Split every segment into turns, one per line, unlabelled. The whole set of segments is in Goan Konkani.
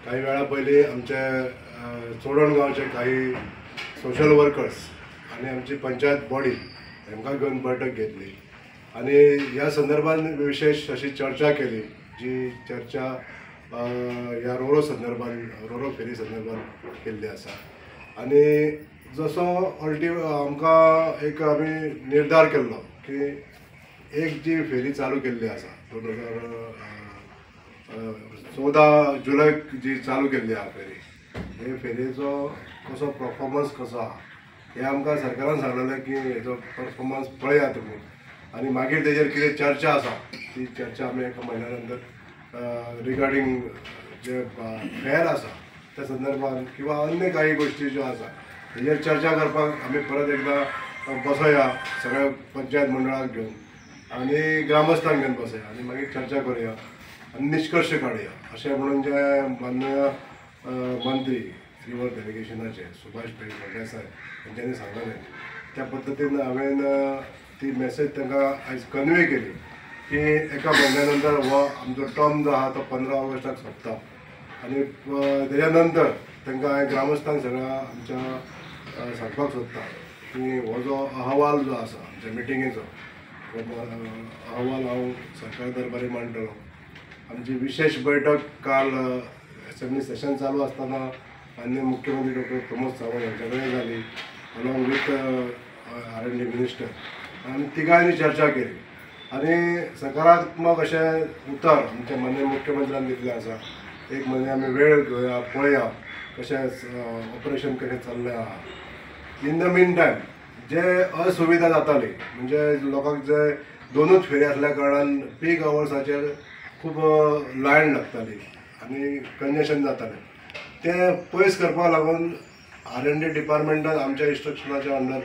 काही वेळा पयलीं आमचे चोडण गांवचे काही सोशल वर्कर्स आनी आमची पंचायत बॉडी हेंकां घेवन बैठक घेतली आनी ह्या संदर्भान विशेष अशी चर्चा केली, जी चर्चा ह्या रोरो संदर्भान, रोरो फेरी संदर्भान केल्ली आसा. आनी जसो अल्टी आमकां एक आमी निर्धार केल्लो की एक जी फेरी चालू केल्ली आसा 2014 जुलैक जी चालू केल्ली आसा फेरी, हे फेरयेचो कसो परफॉर्मन्स कसो आसा हें आमकां सरकारान सांगलेलें की हेजो परफॉर्मन्स पळया तुमी आनी मागीर तेजेर कितें चर्चा आसा ती चर्चा आमी एका म्हयन्या नंतर रिगार्डींग जे फेर आसा त्या संदर्भान किंवा अन्य काही गोष्टी ज्यो आसा हेजेर चर्चा करपाक आमी परत एकदां बसोया, सगळ्या पंचायत मंडळाक घेवन आनी ग्रामस्थांक घेवन बसोया आनी मागीर चर्चा करुया आनी निश्कर्श काडुया अशें म्हणून जे माननीय मंत्री रिवर नॅविगेशनाचे सुभाष फळदेसाय हेंच्यांनी सांगलें त्या पद्दतीन हांवें ती मॅसेज तांकां आयज कन्वे केली की एका म्हयन्या नंतर हो आमचो टर्म जो आसा तो 15 ऑगस्टाक सोंपता आनी तेज्या नंतर तांकां हांवें ग्रामस्थांक सगळ्या आमच्या सांगपाक सोदता की हो जो अहवाल जो आसा आमच्या मिटिंगेचो अहवाल हांव सरकार दरबारी मांडटलो. आमची विशेष बैठक काल असेंब्ली सेशन चालू आसतना माननीय मुख्यमंत्री डॉक्टर प्रमोद सावंत हांच्या कडेन जाली along with R&D minister. आनी तिगांनी चर्चा केली आनी सकारात्मक अशें उतर आमच्या माननीय मुख्यमंत्र्यान दिल्लें आसा. एक म्हयने आमी वेळ घेवया, पळया कशें ऑपरेशन कशें चल्लें आसा. इन the mean time जे असुविधा जाताली म्हणजे लोकांक जे दोनूच फेरी आसल्या कारणान पीक अवर्साचेर खूब लायन लागताली आनी कंजेशन जातालें, तें पयस करपाक लागून R&D डिपार्टमेंटान आमच्या इन्स्ट्रक्शनाच्या अंडर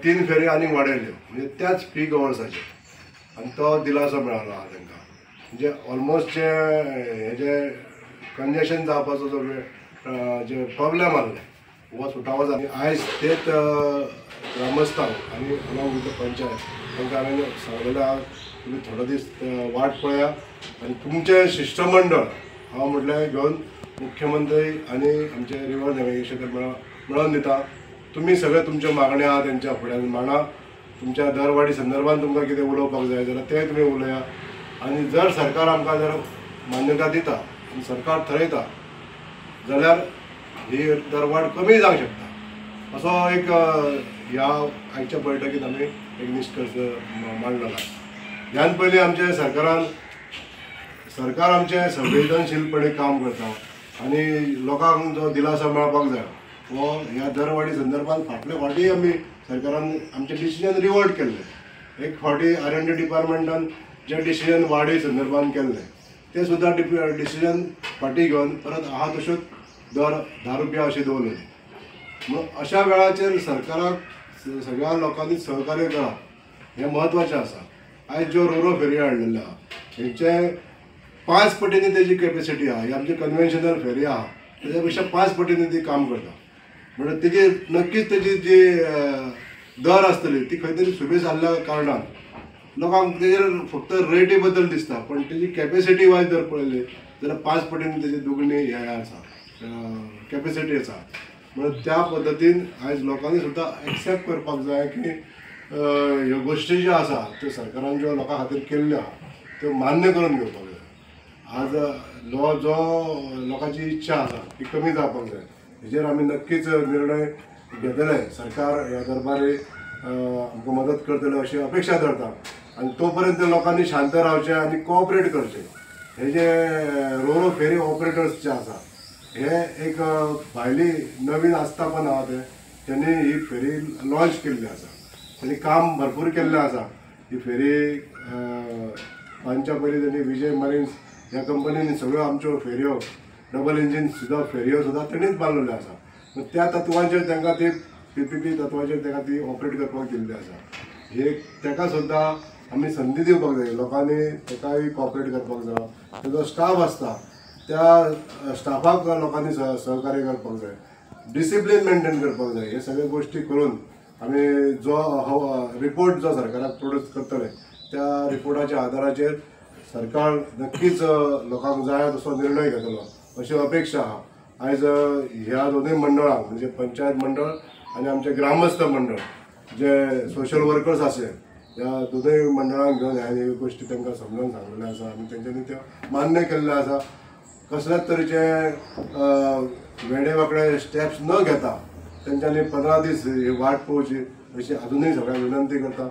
3 फेरी आनीक वाडयल्यो म्हणजे त्याच पीक अवर्साचेर, आनी तो दिलासो मेळ्ळो आसा तांकां. म्हणजे ऑलमोस्ट जे हे जे कंजेशन जावपाचो जो वेळ जे प्रॉब्लेम आहले हो सुटावो जालो. आयज तेच ग्रामस्थांक आनी अलॉंग विथ पंचायत तांकां हांवें सांगलेलें आसा तुमी थोडो दीस वाट पळया आनी तुमचें शिश्टमंडळ हांव म्हटल्यार घेवन मुख्यमंत्री आनी आमचे रिवर नॅविगेशन मेळोवन दिता. तुमी सगळे तुमच्यो मागण्यो आहा तेंच्या फुड्यान मांडा, तुमच्या दरवाडी संदर्भान तुमकां कितें उलोवपाक जाय जाल्यार तें तुमी उलया आनी जर सरकार आमकां जर मान्यता दिता आनी सरकार थरयता जाल्यार ही दरवाड कमी जावंक शकता असो एक ह्या आयच्या बैठकीत आमी एक निश्कर्श मांडलेलो आसा. ह्यान पयलीं आमच्या सरकारान, सरकार आमचें संवेदनशीलपणे काम करता आनी लोकांक जो दिलासो मेळपाक जाय हो ह्या दरवाडी संदर्भान फाटले फावटी आमी सरकारान आमचें डिसिजन रिवर्ट केल्लें. एक फावटी R&D डिपार्टमेंटान जे डिसिजन वाडी संदर्भान केल्लें तें सुद्दां डिसिजन फाटीं घेवन परत आहा तश्योच दर 10 रुपया अशें दवरलें. म्हणून अशा वेळाचेर सरकाराक सगळ्या लोकांनी सहकार्य करप हें म्हत्वाचें आसा. आयज ज्यो रोरो फेरी हाडलेल्यो आहा हेंचे 5 पटींनी तेजी कॅपेसिटी आहा. ही आमची कन्वेन्शनल फेरी आहा तेज्या पेक्षा 5 पटींनी ती काम करता, म्हणून तेजी नक्कीच तेजी जी दर आसतली ती खंय तरी सुबेज जाल्ल्या कारणान लोकांक तेजेर फक्त रेटी बद्दल दिसता, पण तेजी कॅपेसिटी वायज जर पळयली जाल्यार 5 पटींनी तेजी दुगणी हे आसा कॅपेसिटी आसा. म्हणून त्या पद्दतीन आयज लोकांनी सुद्दां एक्सेप्ट करपाक जाय की ह्यो गोश्टी ज्यो आसा त्यो सरकारान ज्यो लोकां खातीर केल्ल्यो आहा त्यो मान्य करून घेवपाक जाय. आज जो लोकांची इच्छा आसा ती कमी जावपाक जाय, हेजेर आमी नक्कीच निर्णय घेतले. सरकार ह्या दरबारी आमकां मदत करतले अशी अपेक्षा धरता आनी तो पर्यंत लोकांनी शांत रावचें आनी कॉपरेट करचें. हे जे रोरो फेरी ऑपरेटर्स जे आसा हे एक भायली नवीन आस्थापन आहा तें तेणी ही फेरी लॉन्च केल्ली आसा, तेणी काम भरपूर केल्लें आसा. ही फेरी बांदच्या पयलीं तेणी विजय मरीन्स ह्या कंपनीन सगळ्यो आमच्यो फेरयो डबल इंजीन सुद्दां फेरयो सुद्दां तेणीच बांदलेल्यो आसा. त्या तत्वांचेर तांकां ती PPP तत्वाचेर तांकां ती ऑपरेट करपाक दिल्ली आसा. हे ताका सुद्दां आमी संदी दिवपाक जाय, लोकांनी ताकाय कॉपरेट करपाक जाय. तेजो स्टाफ आसता त्या स्टाफाक लोकांनी सहकार्य करपाक जाय, डिसिप्लीन मेंटेन करपाक जाय. हे सगळे गोश्टी करून आमी जो रिपोर्ट जो सरकाराक प्रोड्यूस करतले त्या रिपोर्टाच्या आदाराचेर सरकार नक्कीच लोकांक जाय तसो निर्णय घेतलो अशी अपेक्षा आहा. आयज ह्या दोनूय मंडळांक म्हणजे पंचायत मंडळ आनी आमचे ग्रामस्थ मंडळ जे सोशल वर्कर्स आसे ह्या दोनूय मंडळांक घेवन ह्या गोश्टी तांकां समजावन सांगलेलें आसा आनी तेंच्यांनी त्यो मान्य केल्लें आसा. कसल्याच तरेचे वेडे वांकडे स्टेप्स न घेता तेंच्यांनी 15 दीस ही वाट पळोवची अशी अजुनूय सगळ्यांक विनंती करता.